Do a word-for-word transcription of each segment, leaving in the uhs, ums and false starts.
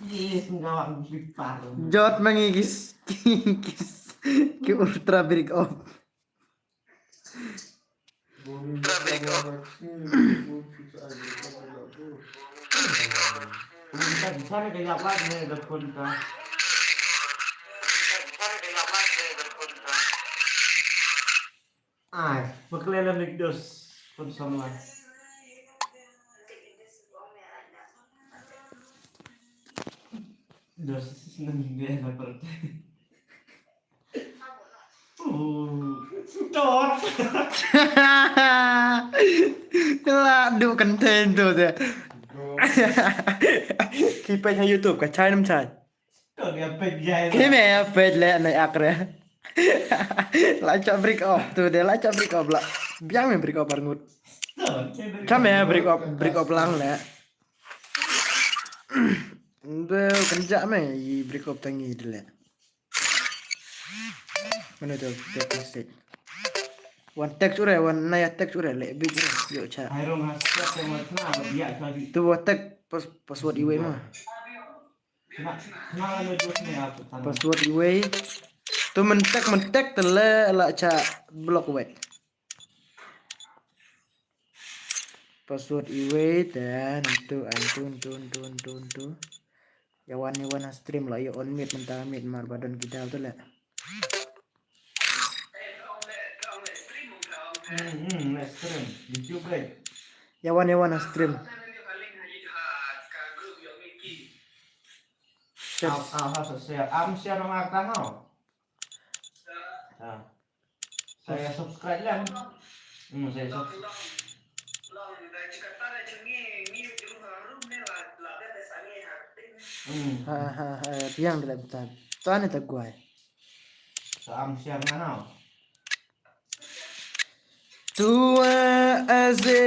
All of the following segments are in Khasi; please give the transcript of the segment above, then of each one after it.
Yes, nggak bisa. Jot mangi kis kis ki ultra big op. Bisa bisa nih kayak apa nih ada kontak. Ai, maklele nik dos pun sama. Dos seneng dia na perte. Tot. Kala du content tu te. Ki page ha YouTube ka chai nam chai. Ki me page le na akre. La chop brick up tu de la chop brick up la. Biang me brick up arngut. Ka me brick up brick up lang le. Nde kan ja me i brick up tangi de le. Mana tu text message. Wan text ure wan naya text ure le big ure yo cha. Ai rong ha step yang wan kena ya tadi. Tu wan text pas password iwe ma. Kena kena anu tu sini apa tadi. Password iwe. Tu mentek mentek tele la cha block we. Password iwe te ntu antu ntu ntu ntu ntu. Ya wan ya wan stream la ya on mute menta mute mar badon kita tu le. Hmm, hmm, let's stream. YouTube guys. Ya wan ya wan stream. Share. Am share nang akta hau. Saya subscribe lang. Hmm, saya subscribe. Hmm. Ha ha ha, biang de la bta. Tane ta guai. Sa am share na hau. Tua aze.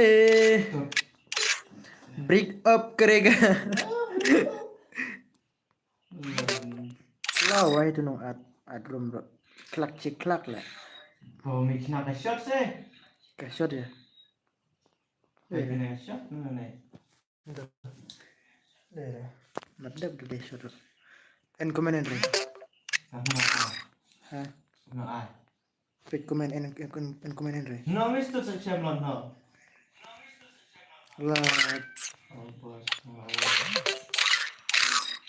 Brick up karega. Hmm. La wai tu nong at at room bro. Klak chi klak la. Bo mi kena ka shot se. Ka shot ya. Ka kena ka shot na ne. Dere. Mat dep de shot. En comment en re. Ha. No ai. Pek comment en en comment en re. No mister section lon no. La.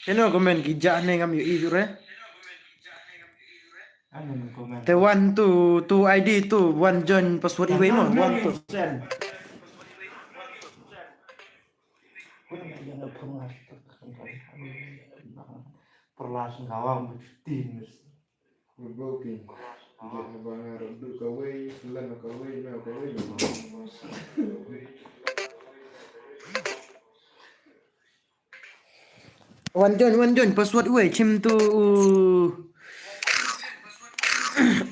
Eno comment ki ja ne ngam yu i jure. Te one two two I D two one join password iwe mo one two. Perlas ngawang betin. Good booking. Dia abang arab duk kawai, selan kawai, mau kawai. Wan join, wan join, password wei, chim tu u,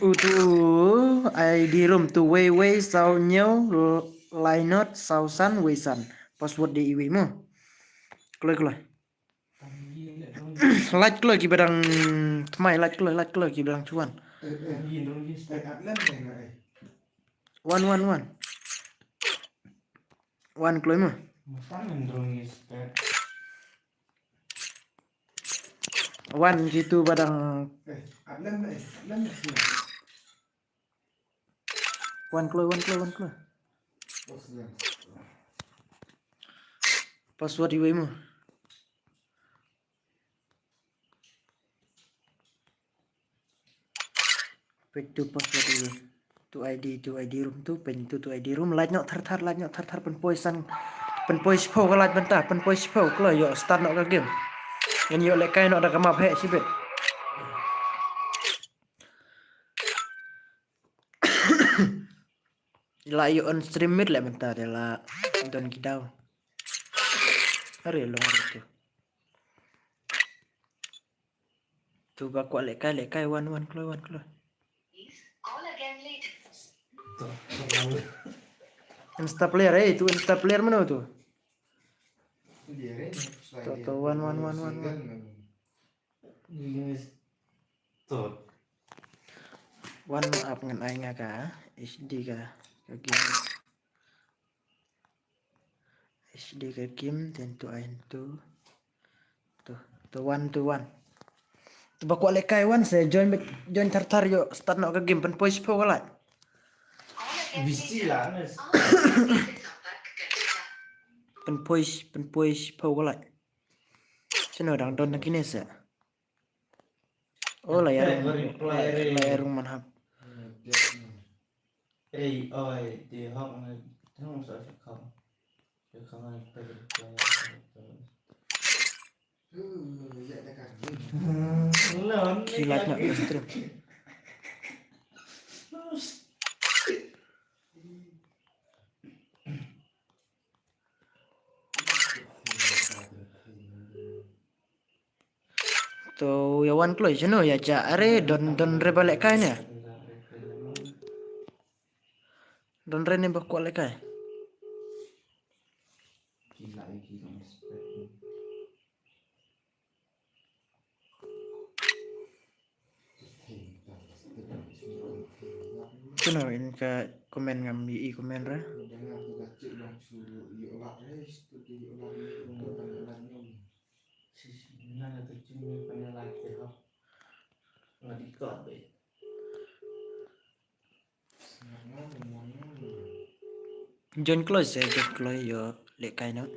u tu u, I D room tu wei wei, saw nyau, lai not, saw san, wei san. Password de iwi mo. Kloi, kloi. Lait kloi ki badang tmai, lait kloi, lait kloi ki badang chuan. Wan, wan, wan. Wan kloi mo. Wan jitu badang. Wan kloi, wan kloi, wan kloi. Password iwei mo. Peit tu password iwei. Tu I D, tu I D room tu, peit tu, tu I D room. Lait noh thar thar, lait noh thar thar, pynpoi san, pynpoi shiphew ka lait bynta, pynpoi shiphew, kloi ïoh start noh ka game. Ngan ïoh lehkai noh da ka map heh shibit. La ïoh on stream mit leh mynta de la don ki daw. Are long are tu. Tu ba kwah lehkai lehkai wan wan kloi wan kloi. Insta player eh tu Insta player mano tu. Tu tu wan wan wan wan wan. Yes. Tot. Wan ap ngan ai nga ka H D ka, ka game. H D ka game ten tu ai tu. Tu. To wan, to wan. To ba kwah lehkai wan se join, join thar thar ïoh start noh ka game, pynpoi shiphew ka like. Bisi la. Pynpoi, pynpoi shiphew ka like. Shano dang don na kine se. Oh, la ïa rung, la ïa rung man hap. Ei, oi, de hok na thang sa sa kham. Sa kham na pa. Kilat na stream. To ïa wan kloi shano ïa ja are don don re ba lehkai ne. Don re ne ba kwah lehkai. Kino in ka comment ngam i comment ra. Join kloi se, join kloi ïoh lehkai noh.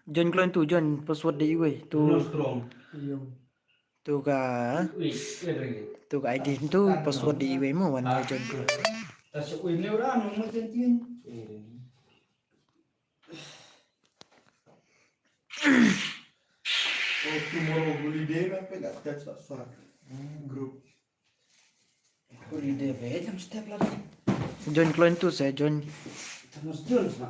Join kloi tu, join password dei iwei tu. Tu ka, tu ka I D tu password dei iwei mo wan join kloi. Oh, tomorrow holiday na, pynah text WhatsApp group. Holiday be jam step la. Join kloi tu se join. Thomas Jones na.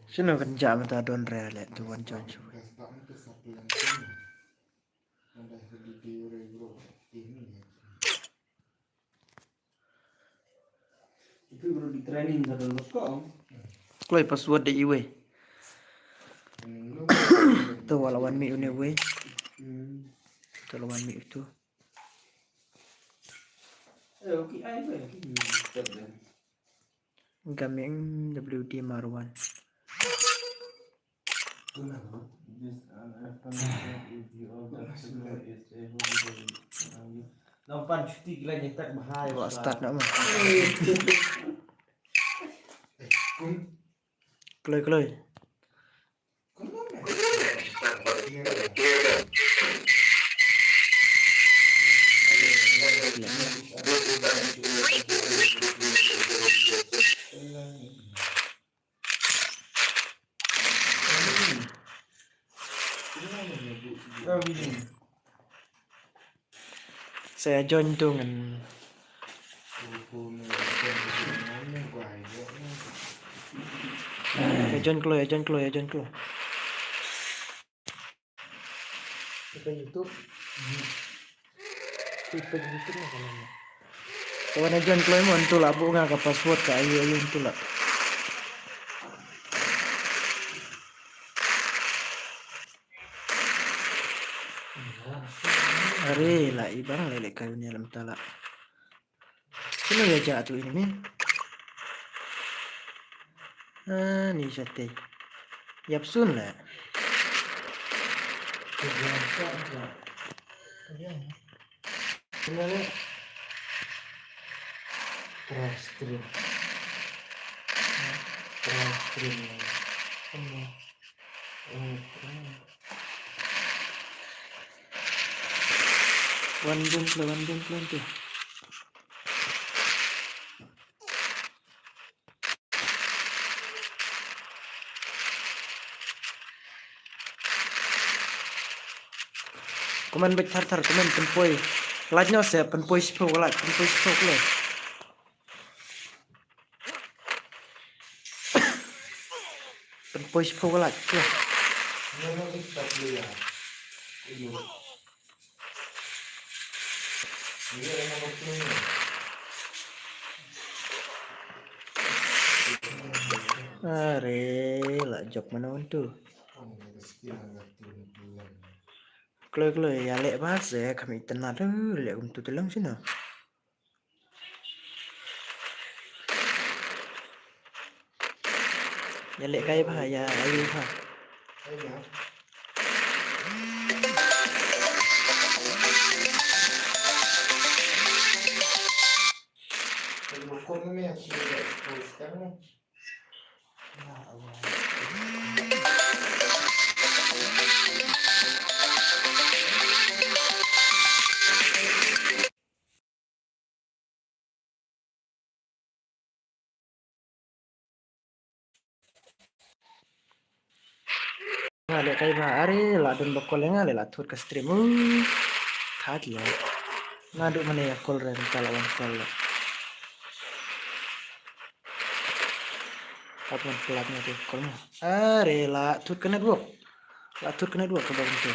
Shano kan ja mynta don re le tu wan join shu. Kloi password dei iwei. To wala wan mih une wei. To la wan mih tu. Gaming W D Marwan. Wah, start noh mo. Kloi, kloi. Sa join tu ngan. Ïa join kloi, ïa join kloi, ïa join kloi. Ka YouTube. Ka YouTube na ka lama. Ka wan join kloi mo, ntu la buh nga ka password ka ayu ayu ntu la. Are la i bang lele ka uni alam tala. Sino ïa ja tu ini ni? Ah, ni shatei. Ïap sun la. Try stream. Try stream. Wan dum kle, wan dum kle tu. Comment bad thar thar comment pynpoi. Like noh se pynpoi shiphew like, pynpoi shiphew like. Pynpoi shiphew ka like. Are la jop mano tu. Kloi kloi ïa leh ba se kham itynnad leh kumtu te long shano. Ïa leh kai bha, ïa ayu bha. Nga leh kai bha, are la don ba call ïa nga, leh la thut ka stream. Uh, that leh. Nga duh mane ïa call re, mynta la wan call leh. Kap ngan plat nga tu call mo. Are la thut ka network. La thut ka network ka ba kumtu.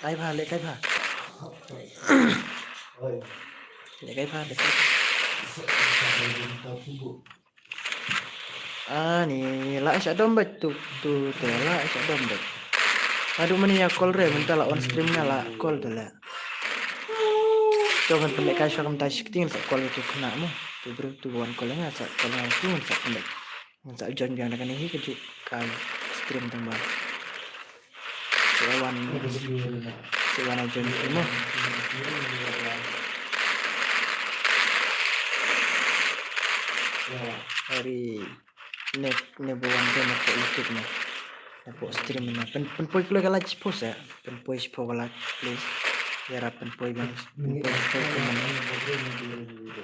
Kai bha, leh kai bha. Leh kai bha, leh kai bha. Ani la sha dom bad tu tu te la sha dom bad. Adu mane ïa call re, mynta la on stream nga la call te la. To ngan pynleh kai sha kumta shikti ngan sa call ïa tu khynnah mo. Tu briew tu wan call nga sa call nga tu ngan sa pynleh. Ngan sa join biang da kane hi ka ju ka stream tang ba. Sa wan, sa wan a join stream mo. Ari ne, ne ba wan join na pok YouTube mo. Na pok stream mo. Pyn, pynpoi kloi ka like shiphew sa. Pynpoi shiphew ka like, please. Ïarap pynpoi biang, pynpoi shiphew ka like.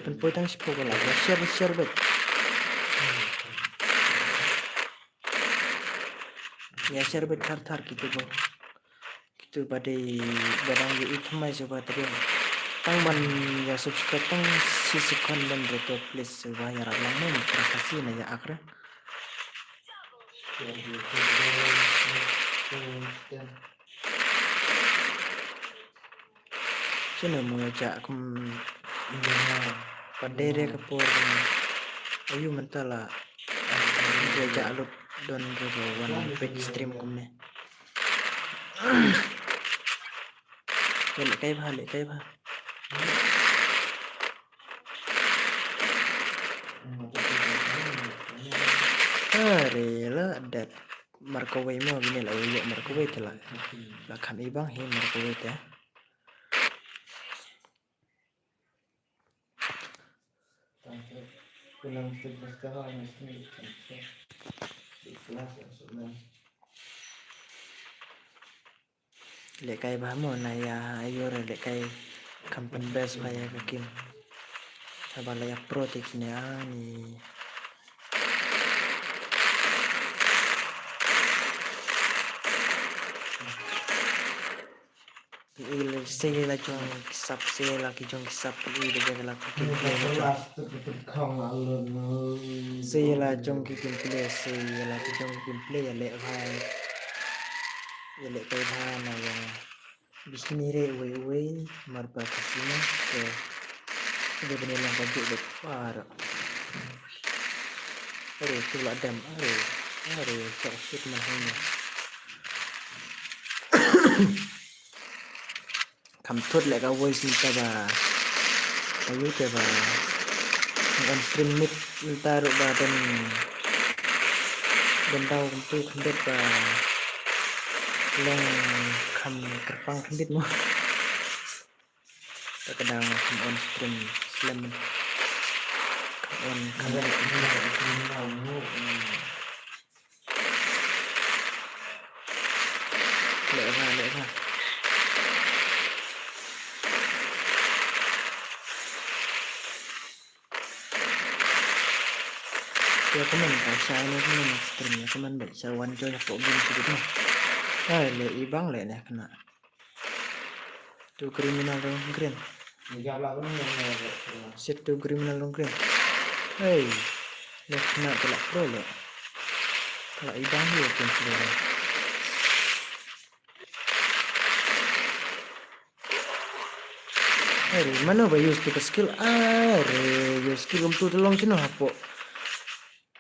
Pynpoi tang shiphew ka like. Share, share bad. Ïa share bad thar thar kitu ba. Kitu ba dei ba dang ïohi thymmai shuwa ba dei. Tang ban ïa subscribe tang shi second ban re to please shuwa ïarap lang mo, Muktar Khasi na ïa ak re. Shano mo ïa jah kum pat dei re ka por kum. Ayu mynta la ïa jah lut don re ba wan peit stream kumne. Leh kai bha, leh kai bha. Are la dat. Markawei mo, kine la ïoh markawei te la. La kham i bang hi markawei te. Leh kai bha mo na ïa ayu re leh kai kham pynbest bha ïa ka kim. Haba la ïa pro te kine ani. Sei la jong ki sap, sei la ki jong ki sap, i de la ki kim. Sei la jong ki gameplay, sei la ki jong ki gameplay, ïa leh bha. Ïa leh kai bha na ïa. Bishni re uwei uwei, marba kasino, ke. Ïa bani lang ka juk de para. Are, tu la dem, are, are, chok shit man hanya. Kham thut leh ka voice mynta ba. Ayu te ba. On stream mit mynta ruh ba don. Don daw kumtu khyndiat ba. Long kham kyrpang khyndiat mo. Ta ka daw kham on stream slem. Kham on kham. Leh bha, leh bha. Ïa comment ka shai ne comment stream ïa comment bad sa wan join hapoh game shibit ne. Hai leh i bang leh ne kane. Tu criminal dong green. Sit tu criminal dong green. Hey. Leh na ka la pro leh. Ka la i bang hi kin pro leh. Are, mano ba use tu ka skill? Are, use skill kumtu te long shino hapoh.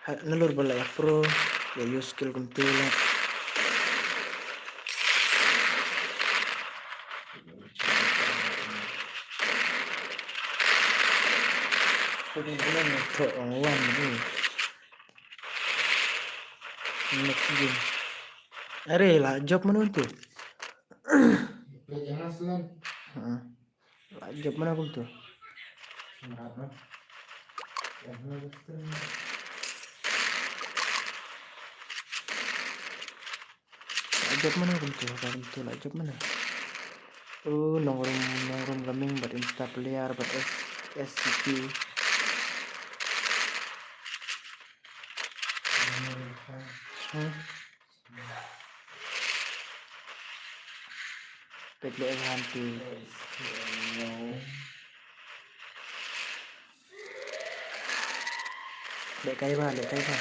Ha, nalor ba la ïa pro, ïa use skill kumtu la. Putting putting to ong wan ni. Next game. Are la job mano tu? Play jangan selan. Ha. La job mano kumtu? Semarap, no? Jangan selan. La job mano kumtu, kumtu la job mano. Oh, nongrum, nongrum gaming bad insta player bad S, S C P. Hmm. Pek le han ti. Le kai ba, le kai ba.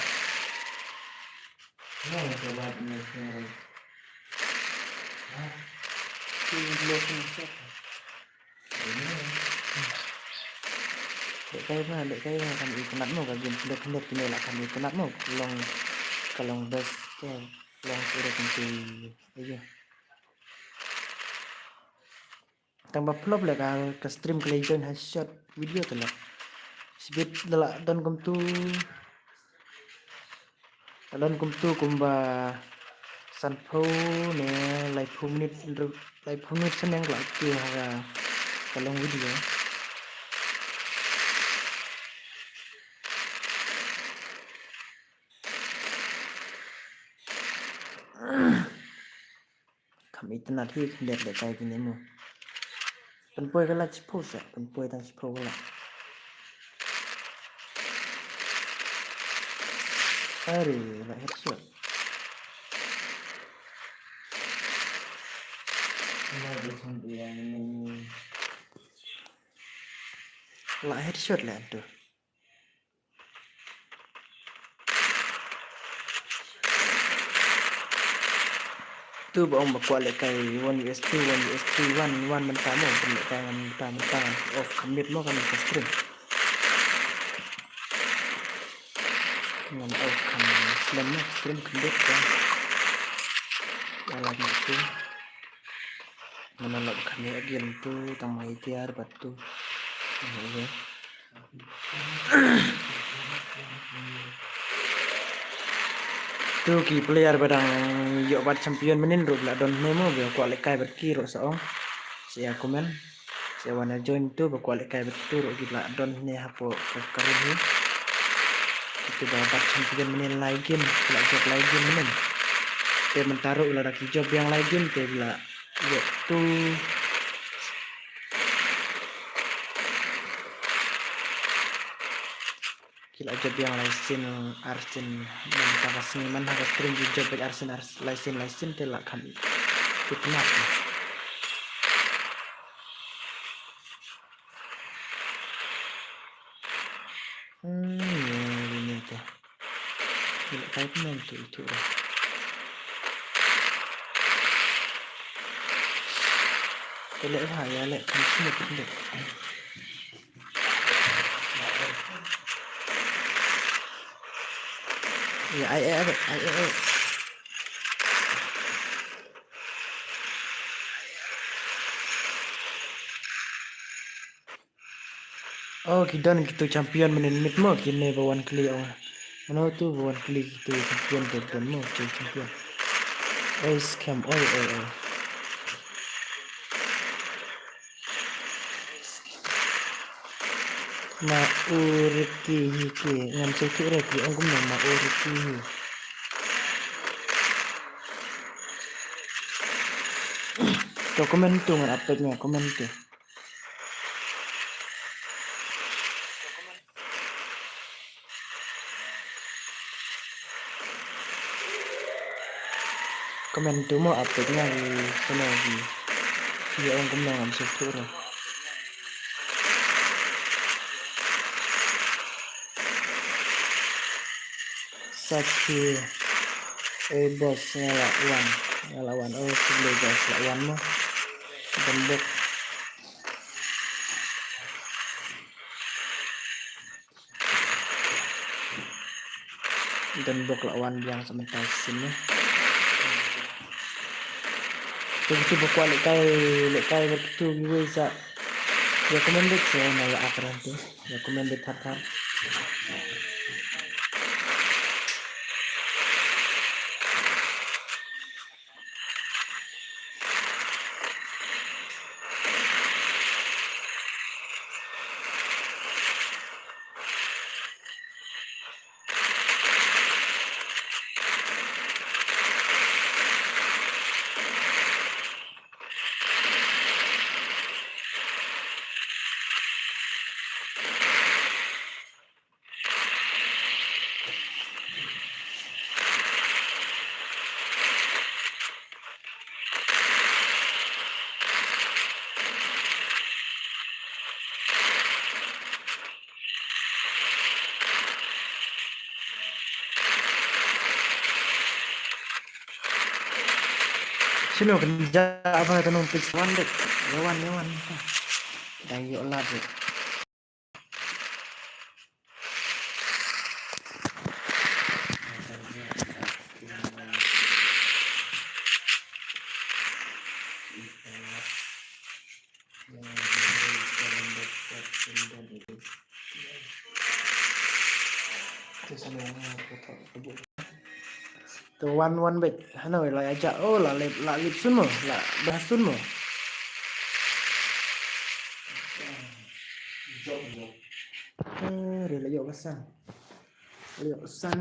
Leh kai ba, leh kai ba, kan i kynat mo ka game klet klet kine la kan i kynat mo, long, ka long best ke, long sure kan ti, ayo. Tang ba flop le ka, ka stream ka la join ha short video te la. Sibit la don kumtu. La don kumtu kumba sanphew ne laiphew minit, laiphew minit shaneng la ki ha ka long video. Kham itynnad hi khyndiat lehkai kine mo. Pynpoi ka la shiphew sa, pynpoi tang shiphew ka la. Are, la headshot. La headshot la tu. Tu ba ong ba kwah lehkai one U S two, one U S three, one, one mynta mo, lehkai mynta, mynta off kham miet mo kan ka stream. Ngan off kham slem mo stream kham miet ka. Ala mo tu. Ngan lap kham miet again tu tang ma itiar bad tu. Tu ki player ba dang ïoh bat champion mynnin ruh la don ne mo ba kwah lehkai bad ki ruh sa ong. Sa ïa comment. Sa wan join tu ba kwah lehkai bad tu ruh ki la don ne hapoh ka, ka room hi. Itu ba bat champion mynnin lai game, la jop lai game mynnin. Te mynta ruh la da ki jop biang lai game te la ïoh tu. Ki la jop biang lai sien ar sien mynta ka sngi man ha ka stream ki jop bad ar sien ar lai sien lai sien te la kham itynnad. Hmm, ïa, ïa, ïa, ïa. Ïa, kai pynlong tu, tu, tu. Ïa, leh, ha, ïa, leh, kan sini pynlong. Ïa, ai, ai, ai, ai, ai, ai. Oh, ki don kitu champion mynnin miet mo, kine ba wan kli ong. Mano tu ba wan kli kitu champion, tu don mo kitu champion. Oi, scam, oi, oi, oi. Ma u Ricky hi ki, ngam sngewthuh re ki ong kumno ma u Ricky hi. To comment tu ngan update nga comment tu. Comment tu mo, update nga ki, kumno ki, ki ong kumno ngam sngewthuh re. Sa ki, eh, boss, nga la wan. Nga la wan. Oh, khublei boss, la wan mo. Don bok. Don bok, la wan biang sa mynta shisien mo. Te kito ba kwah lehkai, lehkai bad kito kiwei sa ïa comment beit, sa nga ïa akren te. Ïa comment beit thar thar. Shano kan ja ba ta nong pis wan dek. Ïa wan, ïa wan. Dang ïoh lad dek. To wan wan beit. Hano la ïa ja, oh, la lip, la lip sun mo, la ba sun mo. Eh, re la ïoh ka san. La ïoh san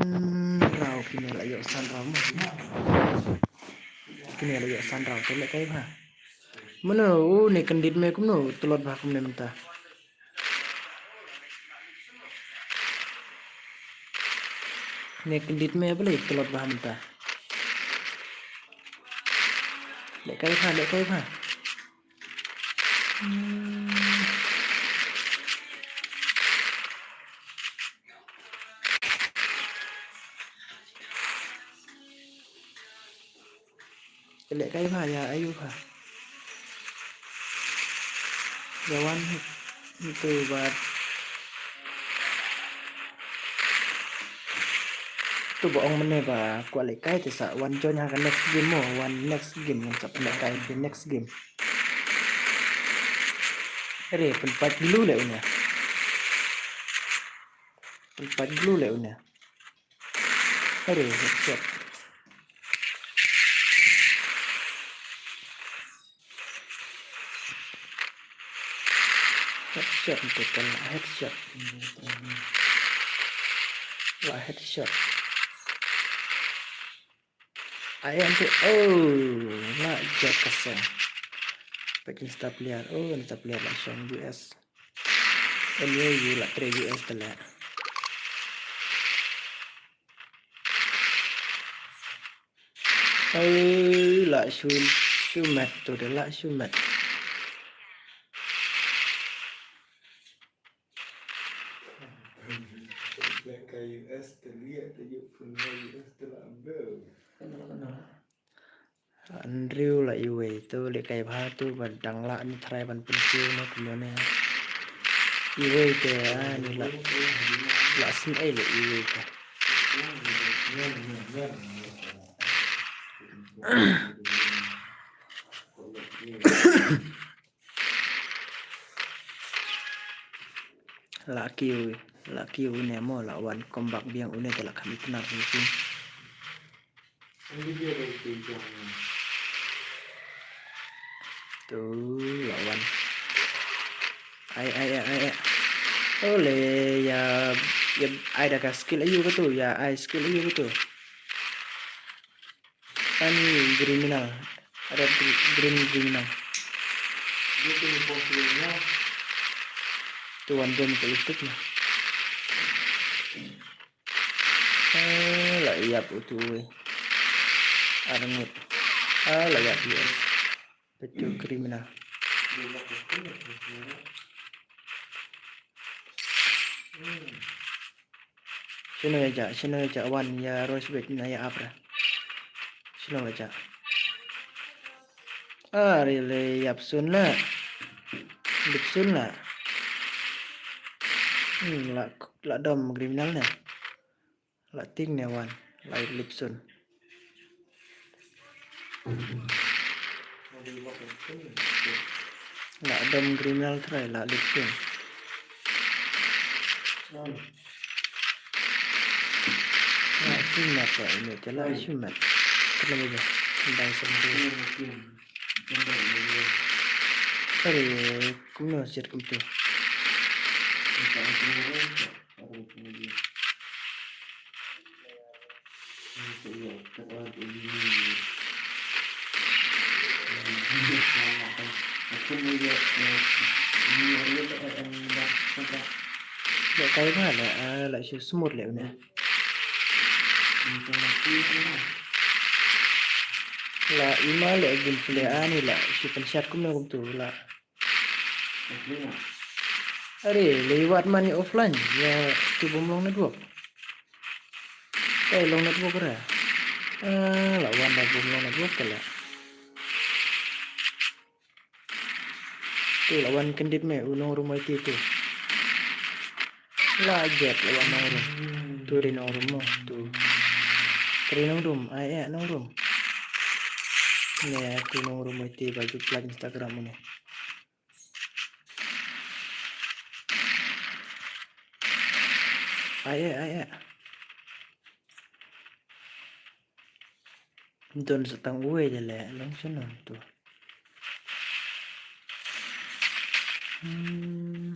raw, kine la ïoh san raw mo. Kine la ïoh san raw, to lehkai bha. Mano, u ne kyndit me kumno, tlot bha kumne mynta. Ne kyndit me balei tlot bha mynta. Lehkai bha, lehkai bha. Hmm. Lehkai bha ïa ayu bha. Ïa wan hi tu ba. Tu ba ong mynne ba kwah lehkai te sa wan join ha ka next game mo, wan next game ngan sa pynlehkai te next game. Re pynpait glue leh une. Pynpait glue leh une. Are, headshot. Headshot, betul lah, headshot. Lah, headshot. Ai, ante, oh, lah, jot ka seng. Pakin star player, oh, star player lah shong U S. Anyway, yu lah trei U S te lah. Ai, lah shu, shu met tu de, lah shu met. Lehkai U S te liat te juk pun U S te lah ambil. Andrew lah iwei tu lehkai bha tu ba dang lah ni trai ban pynkiew ne kumno ne. Iwei te, ah, ni lah, lah sngewsih leh iwei te. Lah kiew, lah kiew une mo, lah wan comeback biang une te lah kham itynnad biang. Tu, lah wan. Ai, ai, ai, ai, ai. Ole, ïa, ïa, ai da ka skill aïu ka tu, ïa, ai skill aïu ka tu. Ani criminal. Ada gri-, green criminal. Tu wan jom ka YouTube na. Eh, la ïap utu wei. Arngut. Ah, la ïap U S. Betul criminal. Shano ïa ja, shano ïa ja wan ïa Rosh beit na ïa apra. Shano ïa ja. Are le ïap sun la. Lip sun la. Hmm, la, la dom criminal ne. La ting ne wan, la lip sun. La dom criminal trai la lip sun. La simat la ini te la simat. Kena ba dai sendiri. Sorry, kumno sir kumtu. Ba kai ba la, ah, la shu smooth le une. La ima le gin pule ani la shu pynshad kumno kumtu la. Are, le wat man ïa offline, ïa tu bym long network. Te long network ra. Ah, la wan da bym long network te la. Tu la wan kyndit me u nongrum ai ti tu. La jet la wan nongrum. Tu ri nongrum mo tu. Ri nongrum, ai eh nongrum. Ne tu nongrum ai ti ba ju plug Instagram ne. Ai eh, ai eh. Don sa tang uwei de le long shano tu. Hmm.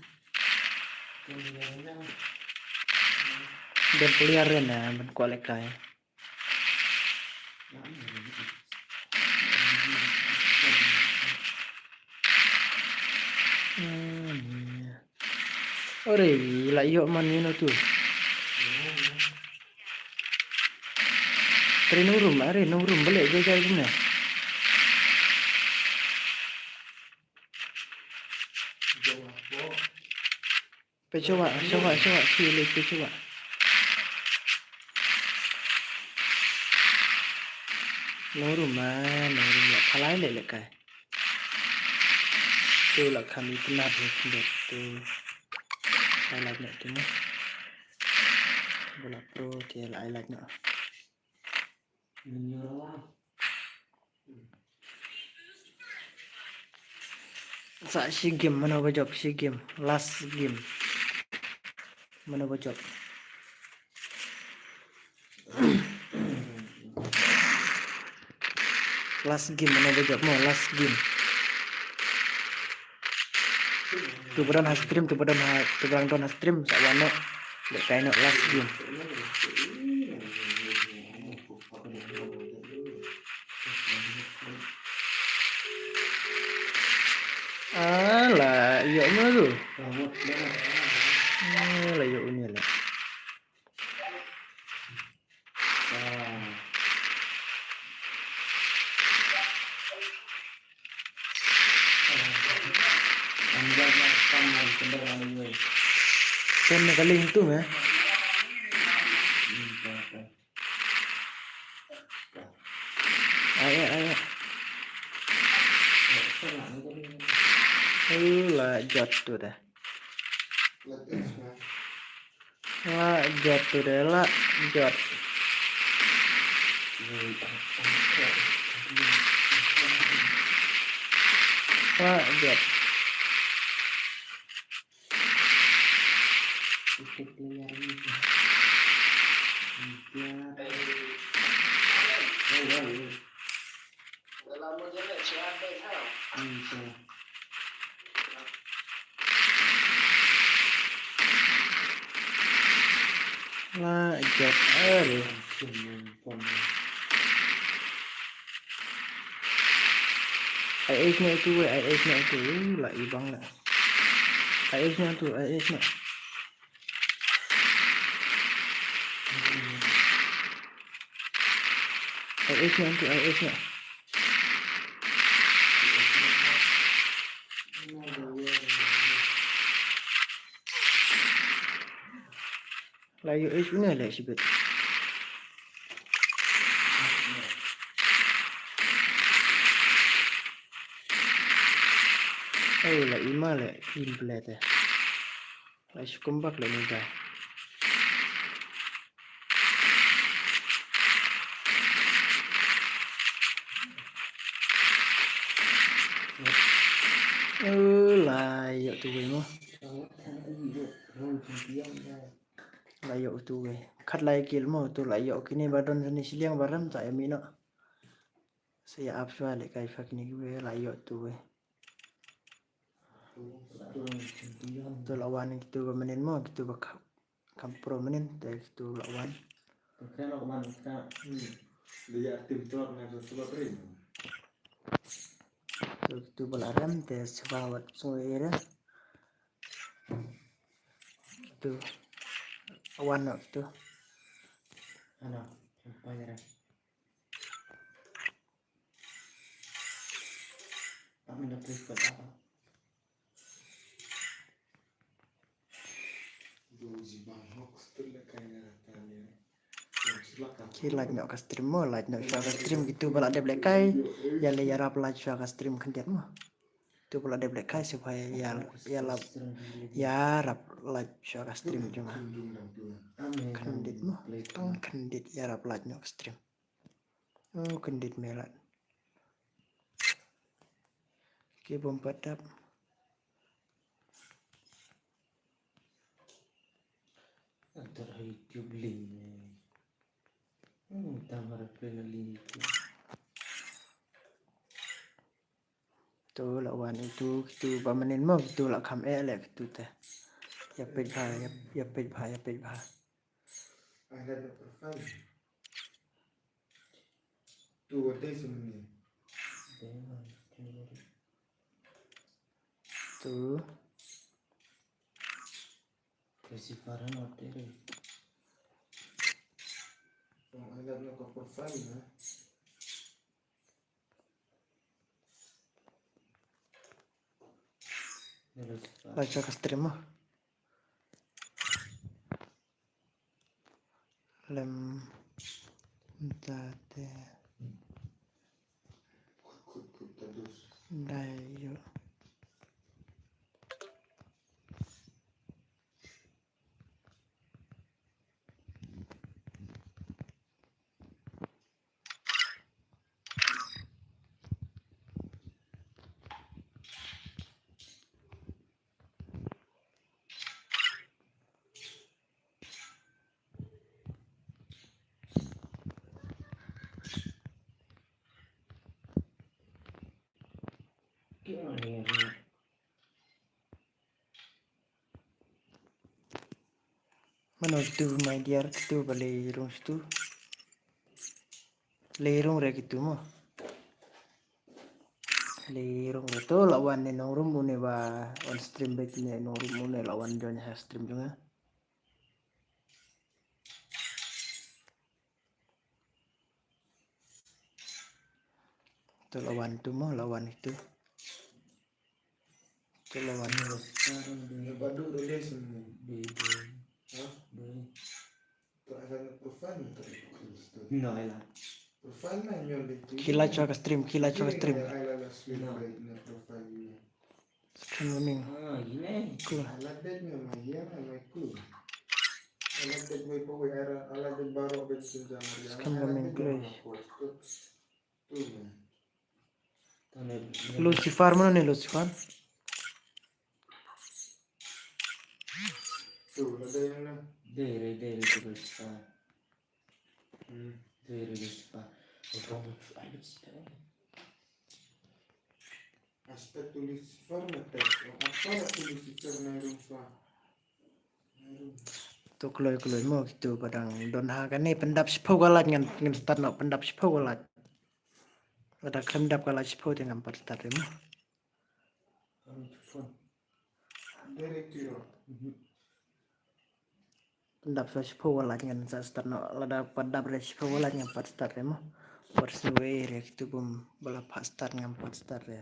Don player re na ban kwah lehkai. Hmm. Ore, la ïoh man ïa no tu. Tre nongrum, are nongrum bale jai jai kumne. Pe coba, coba, coba, ki le pe coba. Nongrum ma, nongrum la phalai le lehkai. Tu la kham itynnad hi khyndiat tu. Ai lad noh tu ne. Bola Pro te la ai lad noh. Sa shi game mano ba jop shi game. Last game. Mano ba jop. Last game mano ba jop mo last game. Tu ba don ha stream, tu ba don ha, tu ba don ha stream sa wan noh. Lehkai noh last game. Ah, la ïoh ma tu. Ah, la ïoh uni la. Sen na kaling tu me. Ai ai ai. Ai la jot tu dah. La jot tu de la jot. La jot. La jot. Ai age ne tu, ai age ne tu, la ibang la. Ai age ne tu, ai age ne. Ai age ne tu, ai age ne. La ïoh ïa une leh shibit. Oh, la i ma leh, i ma plet eh. La shu kum bak leh ni da. Oh, la ïoh tu wei mo. La ïoh tu wei. Khat la ïa kill mo, tu la ïoh kine ba don shane shiliang ba rem ta ïa mih noh. Sa ïa ap shuwa leh kai shuwa kine kiwei, la ïoh tu wei. Tu la wan kitu ba mynnin mo, kitu ba ka-, kam pro mynnin, te kitu la wan. Tu kitu ba la rem, te shuwa wat shuwa ïa. Tu wan noh tu. Ki like noh ka stream mo, like noh shuwa ka stream kitu ba la dep leh kai, ïa leh ïarap like shuwa ka stream khyndiat mo. Tu ba la dep leh kai shuwa ïa, ïa la, ïarap like shuwa ka stream jong nga. Khyndiat mo, tang khyndiat ïarap like noh ka stream. Oh, khyndiat me lad. Ki bym pat dap. Enter ha YouTube link ne. Hmm, tam harap play na link YouTube. Tu la wan itu, kitu ba mynnin mo, kitu la kham eh leh kitu te. Ïa peit bha, ïa, ïa peit bha, ïa peit bha. Tu wat dei sa mynnin. Tu. Lucifer ano te re. Tong ai lad noh ka profile na. Lucifer. Like shuwa ka stream mo. Lem nta te. Dai ïoh. Mano tu, my dear, tu ba leh rung tu. Leh rung re kitu mo. Leh rung re tu la wan ne nong room une ba on stream beit ne nong room une la wan join ha stream jong nga. Tu la wan tu mo, la wan itu. Tu la wan. Badu relation ni. Badu. Ha? Badu. Tu ada profile ni tu. No, ela. Profile na nyo le tu. Ki like shuwa ka stream, ki like shuwa ka stream. Ai la la stream. No. Profile ni. Scam gaming. Ah, gini. Cool. Ala dek ni ma hiang ma cool. Ala dek wei pa wei ara, ala dek baro ben sinjang. Scam gaming play. Lucifer, mano ne Lucifer? Tu la dei na. Dei re, dei re Lucifer. Hmm. Dei re Lucifer. Aspek tu Lucifer na tek. Apa tu Lucifer na rung swa. Tu kloi kloi mo kitu ba dang don ha kane pyndap shiphew ka like ngan, ngan start noh pyndap shiphew ka like. Lada khlem dap ka like shiphew te ngam pat start re mo. Pyndap sa shiphew ka like ngan sa start noh, lada pyndap re shiphew ka like ngan pat start re mo. Pat shu wei re kitu bym ba la pat start ngam pat start re.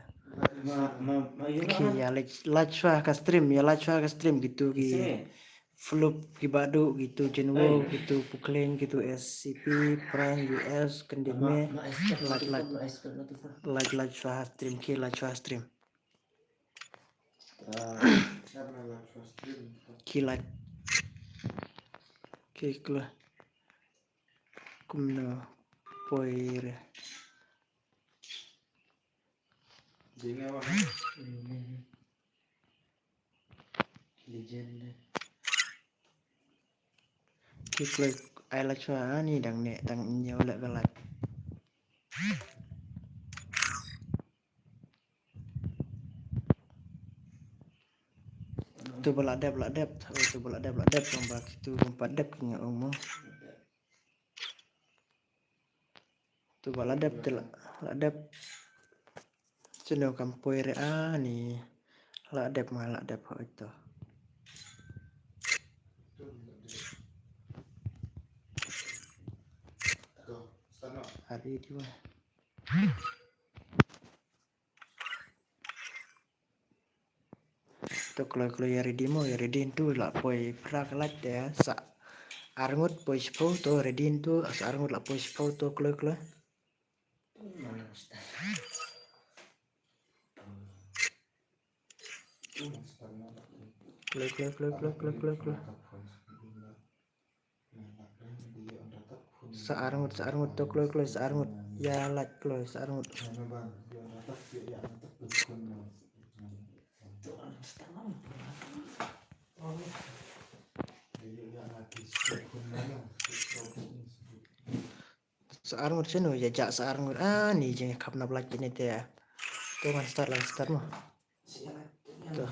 Ma, ma, ma, ïa ki ïa like, like shuwa ka stream, ïa like shuwa ka stream kitu ki. Flup ki Badu, kitu Jinwo, kitu Pukling, kitu S C P, Prime, U S, Kendit Me, Laj Laj, Laj Laj Swaha Stream, ki Laj Swaha Stream. Ki Laj. Ki Kla. Kumno poi re. Jinga wa. Legend. Ki kloi ai la chwa ani dang ne dang nyew la galat. Tu ba la dep la dep, oh, tu ba la dep la dep, tang ba kitu ba pat dep ki nga ong mo. Tu ba la dep te la, la dep. Chino kam poi re ani. La dep ma la dep ho ito. Hari diwa. To kloi kloi ïa ready mo, ïa ready ntu la poi phra ka lait te sa arngut poi shiphew to ready ntu sa arngut la poi shiphew to kloi kloi. Kloi kloi kloi kloi kloi kloi kloi. Sa arngut, sa arngut to kloi kloi, sa arngut. Ïa lait kloi, sa arngut. Sa arngut seno ïa ja sa arngut. Ah, ni jeng khap na blak kine te. To ngan start lang start mo. To.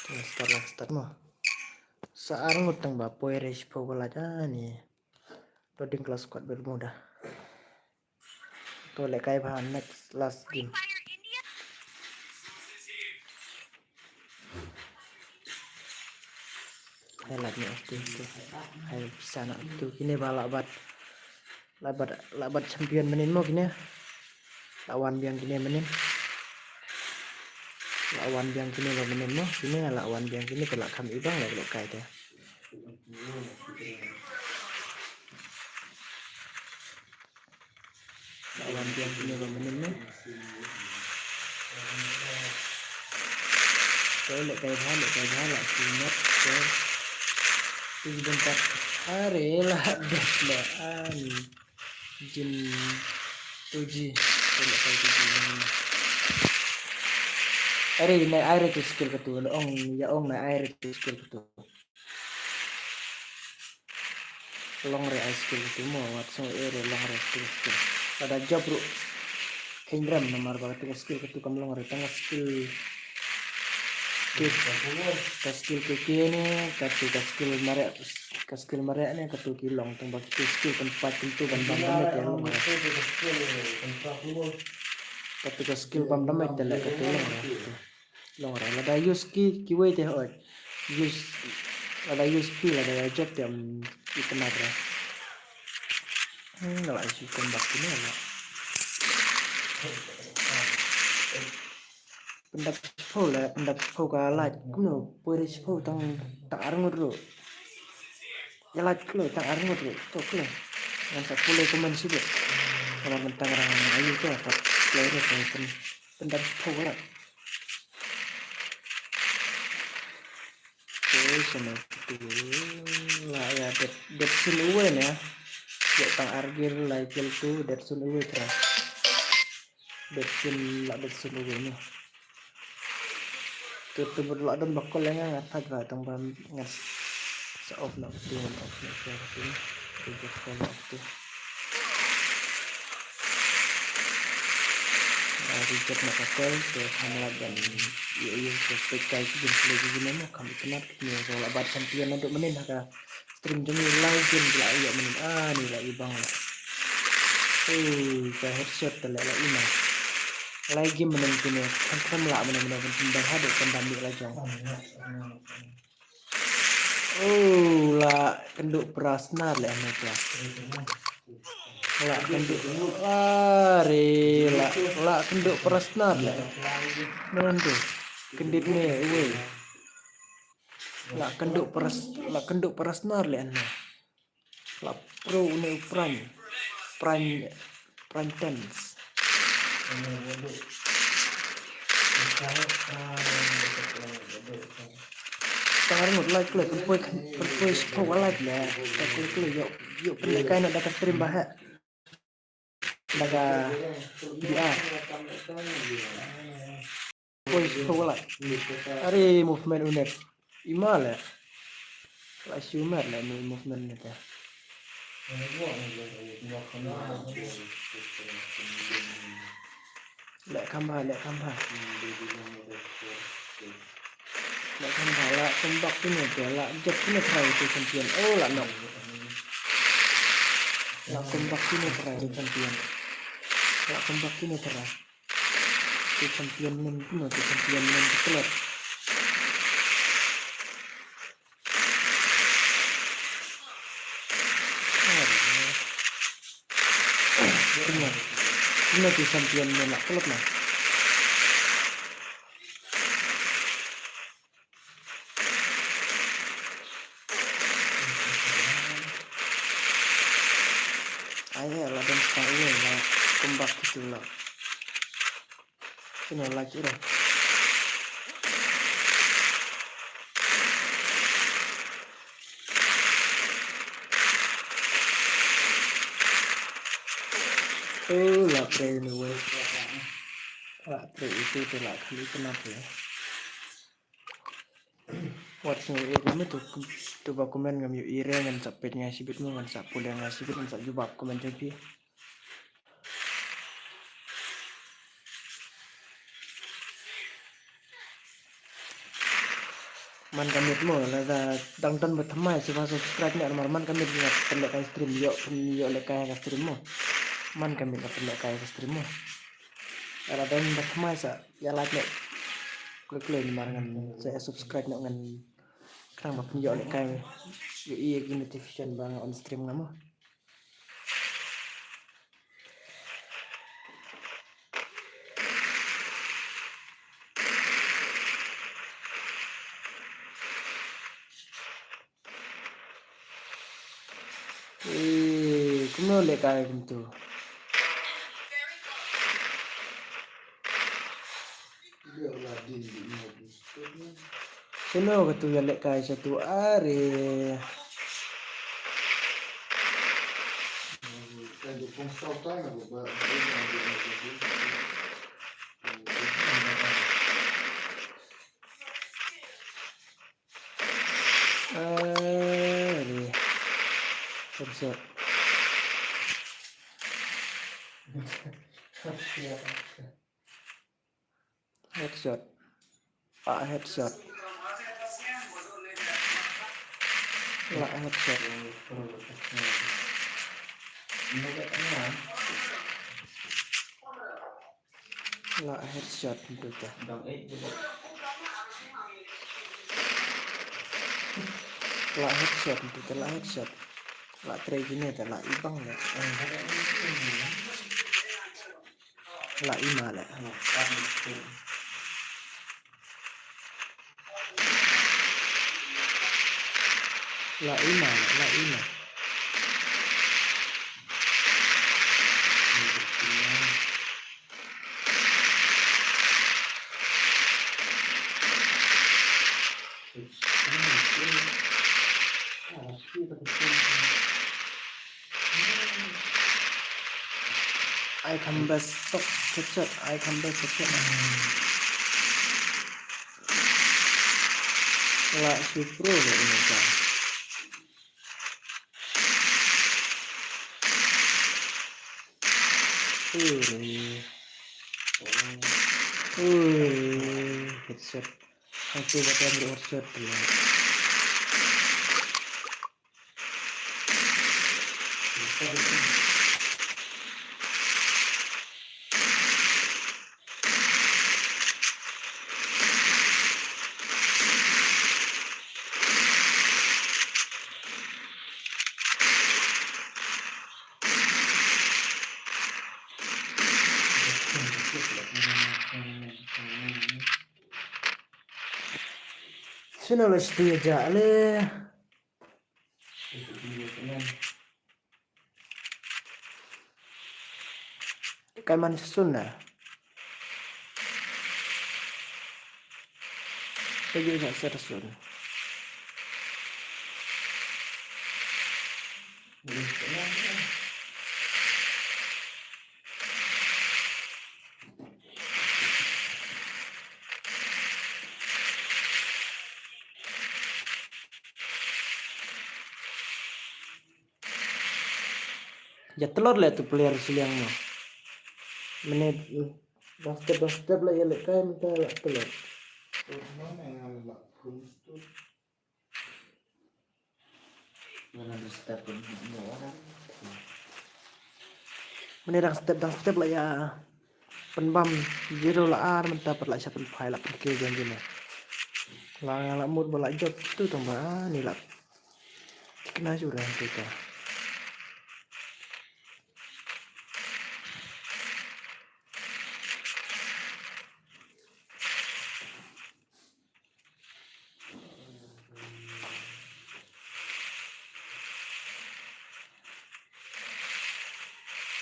To ngan start lang start mo. Sa arngut tang ba poi re shiphew ba lait ani. Loading class squad ber muda. To lehkai ba next last game. Hai lak ni aktu tu. Hai bisa na aktu kine ba la bat. La bat, la bat champion manin mo kine. La wan biang kine manin. La wan biang kine ba manin mo. Kine la wan biang kine ko la kham ibang la lehkai te. La wan biang kine ba manin mo. To lehkai bha, lehkai bha la ki mat. To. Ti ban pat. Are la dep la an. Jin tu ji. To lehkai tu ji. Are na ai re tu skill katu. Ong ya ong na ai re tu skill katu. Long re ai skill katu mo, wat song e re long re katu skill. Lada job ruh kynrem namar ba katu skill katu kam long re tang skill. Ka skill ke ke ne, katu ka skill mare, ka skill mare ne katu ki long tang ba katu skill kan pat katu ban ban ban te long re. Katu ka skill ban ban te le katu long re. Long re lada use ki, kiwei te hoi. Use lada use pi lada ya jot te am itynnad re. Hmm, lada use kon bak kine la. Pyndap shiphew la, pyndap shiphew ka lait. Kumno poi re shiphew tang, tang arngut ruh. Ya lait kloi tang arngut ruh. To kloi. Ngan sa pule komen sibit. Namar mentang rang ayu to pat kloi re tang pyn-, pyndap shiphew ka lait. Te shane tu la ya det, det sun uwei ne. Ya tang ar gear lai kill tu det sun uwei tra. Det sun la det sun uwei ne. Tu tu bud la don bakol nga ngat thaj ba tang ban ngat sa off na tu ngat off na tu tu tu bakol off tu. Reject na ka call te kham lah ban ïoh ïoh te peit kai ki gameplay ki ne mo kham itynnad ki ne ko lah bat champion naduh mynnin ha ka stream jong ngi lai game ki la ïoh mynnin ani la i bang la. Ei ka headshot te la la i ma lai game mynnin ki ne kham kham lah mynnin mynnin ban haduh kan dam la jong. Oh, la kynduh prasnar le hynne ka. La kynduh, are, la, la kynduh prasnar le. Mynne tu kyndit ne uwei. La kynduh paras, la kynduh parasnar le anna. La pro une u pran. Pran, pran tens. Tang ngut like le, pynpoi, pynpoi shiphew like le. Tang kule kule ïoh, ïoh pynlehkai na da ka stream ba heh. Da ka B R. Pynpoi shiphew like. Are movement une. Ima le. La shu mer le movement une te. Leh kham bha, leh kham bha. Leh kham bha, la comeback kine te, la jop kine try te champion. Oh, la knock. La comeback kine try te champion. La comeback kine try. Te champion men, kine te champion men te club. Kine, kine te champion men la club na. Ai, eh, la dang start ïa la comeback gitu la. Kine like ira. Oh, la trei ni wei. La trei itu tu la kali kena tu. Wat sngewbha ïa me tu, tu ba comment ngam ïohi re, ngan sa peit nga shibit mo, ngan sa pule nga shibit, ngan sa jubab comment jong phi. Man ka miet mo, lada dang don ba thymmai shuwa subscribe ne, namar man ka miet nga pynlehkai stream, ïoh, ïoh lehkai ka stream mo. Man ka miet nga pynlehkai ka stream mo. Lada don ba thymmai sa ïa like ne. Klik klik namar ngan sa ïa subscribe ne, ngan khnang ba phin ïoh lehkai, ïohi ïa ki notification ba nga on stream nga mo. Eh, kumno lehkai kumtu? Shano katu ïa lehkai shatu are. Are. Headshot. Headshot. Ah, headshot. La headshot. La headshot ntu te. La headshot ntu te, la headshot. La trei kine te, la ibang le. La ima le. La ima le, la ima. Ai kham best tok, headshot, ai kham best headshot. La shu pro le ini ka. Ui. Ui, headshot. Satu batang headshot tu. Channel la sdie ja le. Kai man sun na. Lagi nak serasun. Ya telor le tu player siliang mo. Mene dang step dang step la ya le kai menta la telor. Mene dang step dang step la ya. Pynbam zero la ar menta pat la sha pynphai la pynke jan jine. La nga la mut ba la jop tu tang ba ni la. Tikna jura tu ta.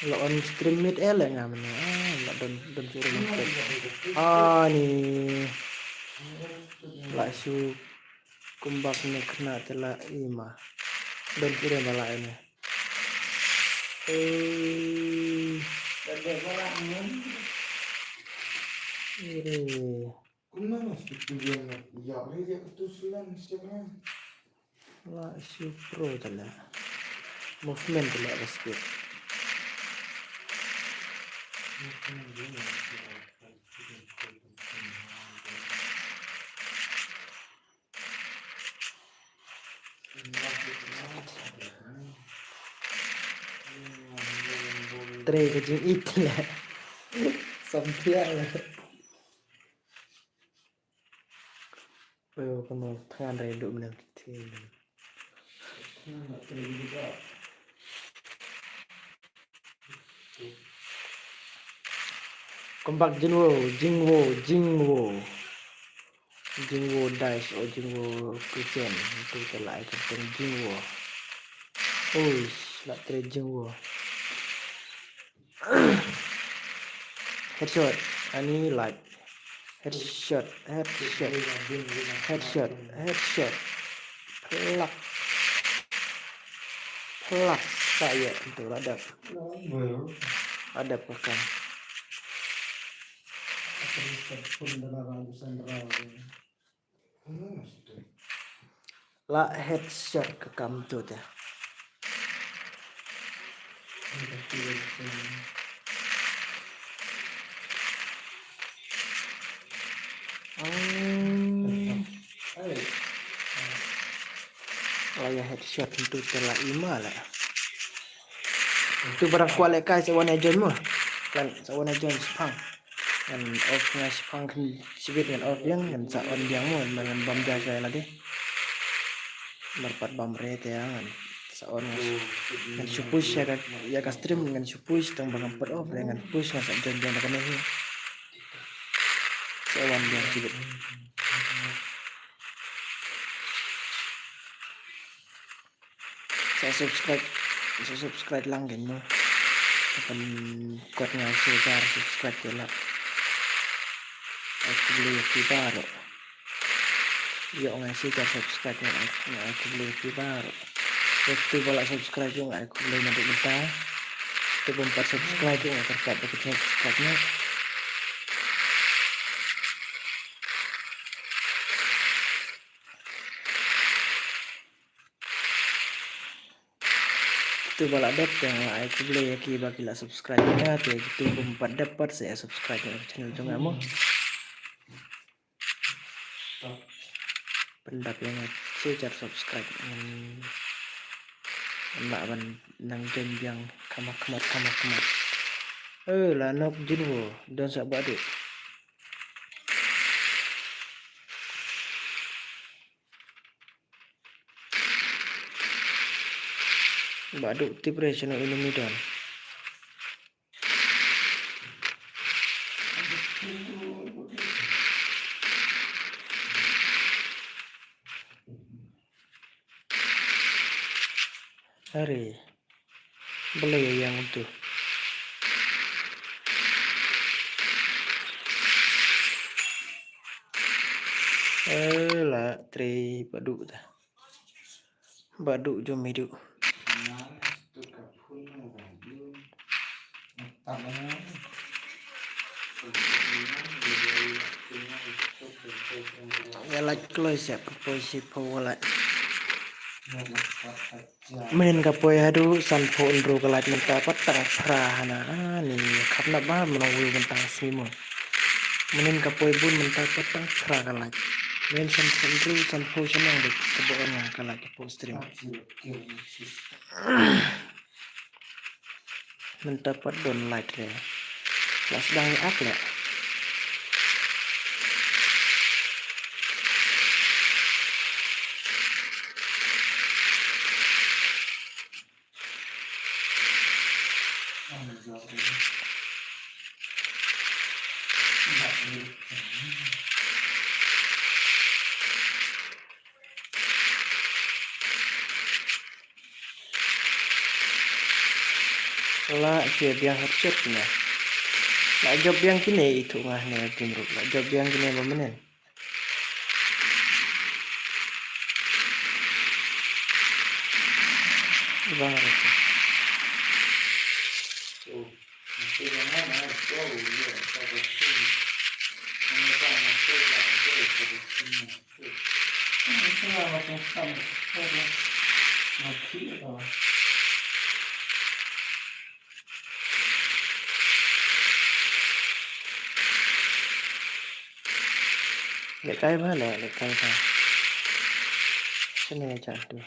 La on stream mid ele nga mane. Ah, la don don suru mid. Ah, ni. La shu kumbak ne kena te la ima. Don suru bala ini. Eh. Iri. Kumno mas tu yang ya re ya tu sulan siapa? La shu pro tala. Movement tala respect. Tre ka jingit le. Sampiang le. Ayo, kano thangan re duk menang ti. Kumbak Jinwo, Jingwo, Jingwo. Jingwo dice o Jingwo Christian. Itu telah ikan Jingwo. Uish, la tre Jingwo. Headshot. Ani like. Headshot. Headshot. Headshot. Headshot. Plak. Plak. Saya untuk ladap. Ladap pakan. La headshot ka kam tu te. Hmm. La ya headshot tu te la ima la. Tu barang kwah le kai sa wan ya join mo. Kan sa wan ya join sepang. Ngan off nga shipang kan shibit ngan off biang ngan sa on biang mo ngan bam biang sa lade. Mar pat bam re te ngan sa on ngan shu push ya ka ya ka stream ngan shu push tang ba ngam pat off re ngan push ngan sa join biang da kane hi. Sa wan biang shibit. Sa subscribe, sa subscribe lang kin mo. Akan kot nga share subscribe ke la. Aku boleh pi baru. Yo nga share subscribe nga aku boleh pi baru. Waktu bala subscribe yo nga aku boleh madu minta. Tu bumpat subscribe yo nga kerpat bagi subscribe nya. Kitu ba la dep te nga ai khublei ïa ki ba ki la subscribe ïa nga te kitu bym pat dep pat sa ïa subscribe ïa ka channel jong nga mo. Pyndap ïa nga shi hajar subscribe ngan lah ban nang join biang khmat khmat khmat khmat. Eh la nok Jinwo don sa ba dei. Ba duk tip re shano enemy don. Are. Balei ïa ïang utu? Eh, la trei ba duh ta. Ba duh jom i duh. Ïa lait kloi sha ka poi shi phew lait. Mynnin ka poi haduh sanphew hynriew ka lait mynta pat tang phra hana. Ah, ni khap na ba mynno wi mynta sngi mo. Mynnin ka poi bun mynta pat tang phra ka lait. Mynnin sanphew hynriew sanphew shaneng dei ka ba on ka lait ka poi stream. Mynta pat don lait re. La sdang ïa ak leh. La shu biang hot shot kine. La jop biang kine, itu ngah ne tim ruh. La jop biang kine ba mynnin. Bang ruh. Lehkai bha leh, lehkai bha. Shane jadu.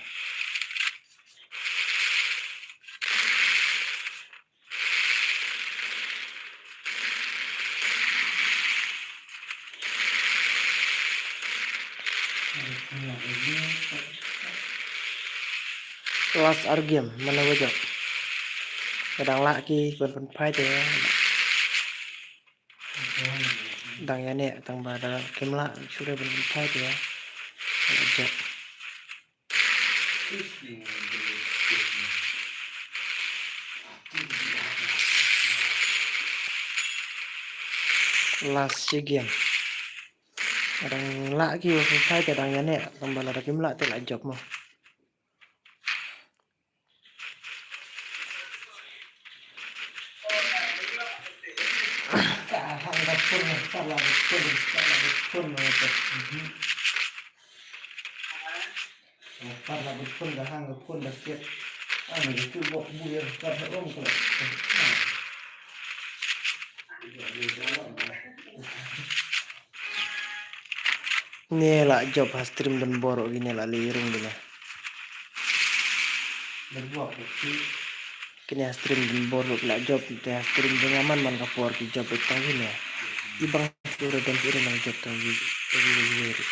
Last ar game, mano ba jop. Ka dang lah ki ban pynphai te. Dang ïa ne tang ba da kim lah shuh ban pynphai te. Jop. Last shi game. Dang lah ki wa phai te dang ïa ne tang ba la da kim lah te la jop mo. Ne la jop ha stream don bor o ne la lirung ne. Kine ha stream don bor ruh la jop, te ha stream jong nga man man ka por ki jop beit tang kine. I bang shu re don shu re nang jop tang ki, ki, ki, ki, ki.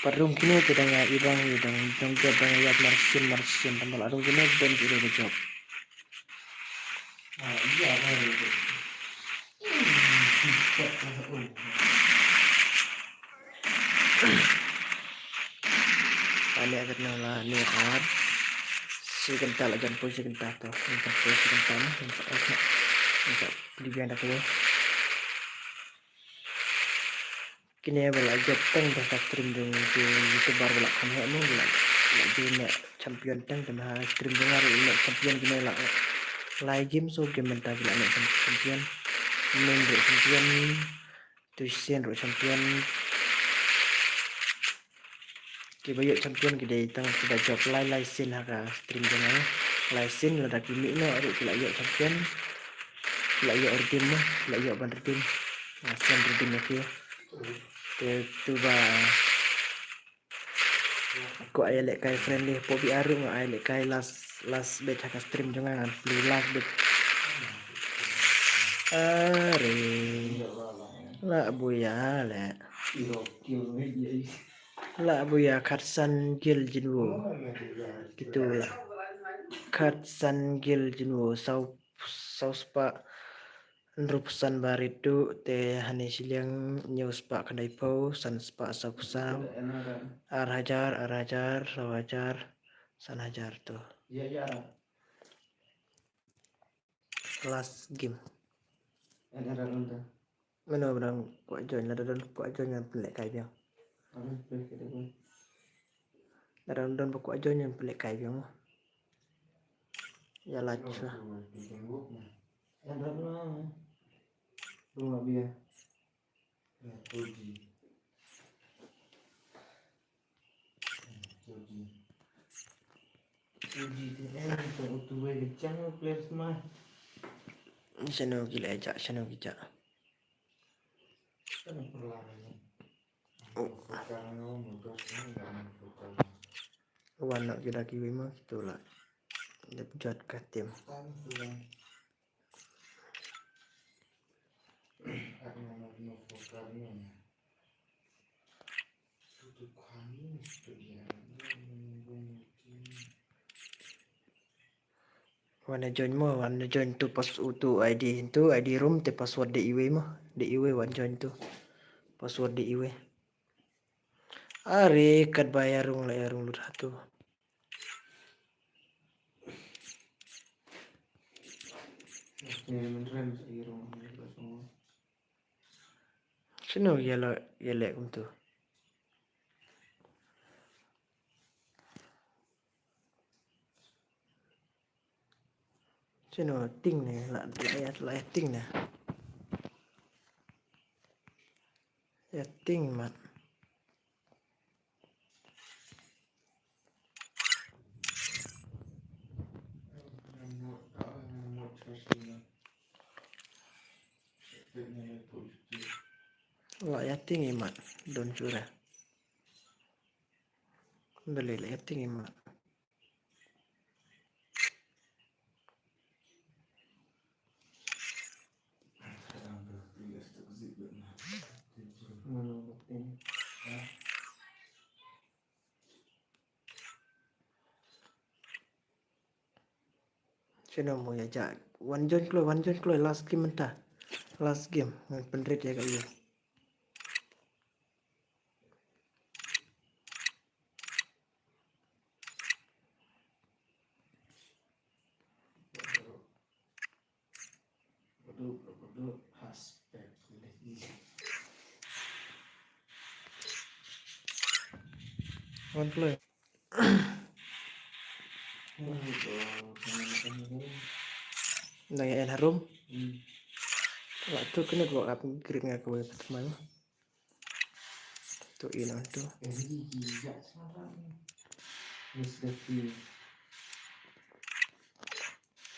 Pat rung kine te dang ïa i bang i dang, dang jop dang ïa mar sien mar sien tang ba la rung kine don shu re jop. Ani agat na la ni ar. Si kynta la jan poi si kynta to. Kynta poi si kynta ni. Kynta, kynta. Kynta pli biang da poi. Kine ba la jop teng ba ka stream jong ki YouTuber ba la kham heh mo, ba la, la ju ne champion teng, teng ha stream jong nga ruh ne champion kine la. Lai game so game mynta ki la ne champion. Min ruh champion. Tuisin ruh champion. Kiba ïoh champion ki dei tang kiba jop lai lai sien ha ka stream jong nga. Lai sien lada ki mih noh ruh ki la ïoh champion. Ki la ïoh redeem noh, ki la ïoh ban redeem. Nga sien redeem ïa ki. Te tu ba ko ai lehkai friendly, po bi aru nga ai lehkai last, last bet ha ka stream jong nga, ngan plie last bet. Are. La buya le. La buya khatsan gil jinwo. Kitu la. Khatsan gil jinwo. Saw, saw spah. Hynriewphew san barit duh te hangne shiliang hynñiew spah khyndaiphew, san spah sawphew saw, ar hajar, ar hajar, saw hajar, san hajar to. Last game. Mano ba dang kwah join, lada don kwah join ngan pynlehkai biang. Lada don ba kwah join ngan pynlehkai biang. Ïa lait shuwa. Shano ki la jah, shano ki jah. Oh. Wan noh ki da kiwei ma kito la dep jot ka team. Wan join mo, wan join tu pas utu I D, tu I D room te password de iwei mo, de iwei wan join tu. Password de iwei. Are katba ïa rung la ïa rung lut hatu. Shano ïa la ïa leh kumtu. Shano ting ne la la ïa la ïa ting ne. Ïa ting mat. La ïa ting i mat don shuh re. Beli la ïa ting i mat. Shano mo ïa jah. Wan join kloi, wan join kloi, last game mynta. Last game. Ngan pynrit ïa ka ïa. Wan kloi. Nang en harum. Waktu kena dua upgrade nga kawei pertama. Tu in on tu.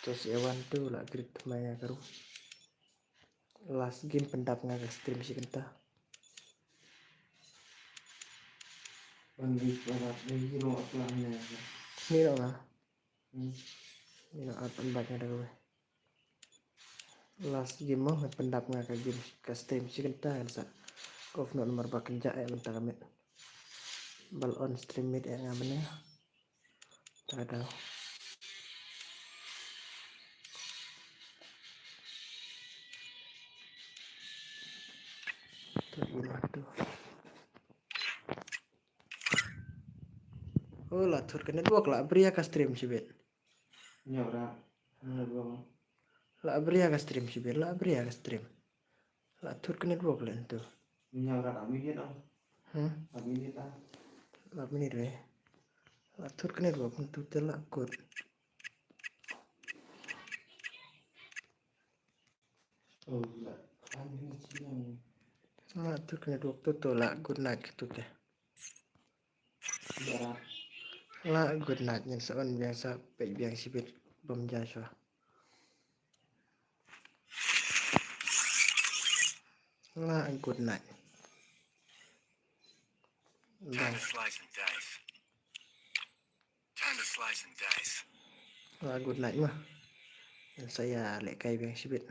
Tu si Ewan tu la grid mai nga karu. Last game pyndap nga ka stream shi kynta. Ni no nga. Ni no at pyndap nga da kawei. Last game mo, nga pyndap nga ka game ka stream shi kynta kan sa. Kof no namar ba kynja eh mynta ka met. Bal on stream met eh nga mynne. Ta ka daw. Tu ila tu. Oh, la thur ka network la bria ka stream shibit. Nya bra. Network. La bria ka stream shibit, la bria ka stream. La thur ka network len tu. Nya bra, tak minit ah. Hmm? Tak minit ah. La minit re. La thur ka network tu te la kut. Oh, la. Kan ini sini. La thur ka network tu tu la good night ka tu te. La good night, ngin sa on biang sa peit biang shibit bam ja shuwa. La good night. Bye. Time to slice and dice. Time to slice and dice. La good night ma. Ngin sa ïa lehkai biang shibit.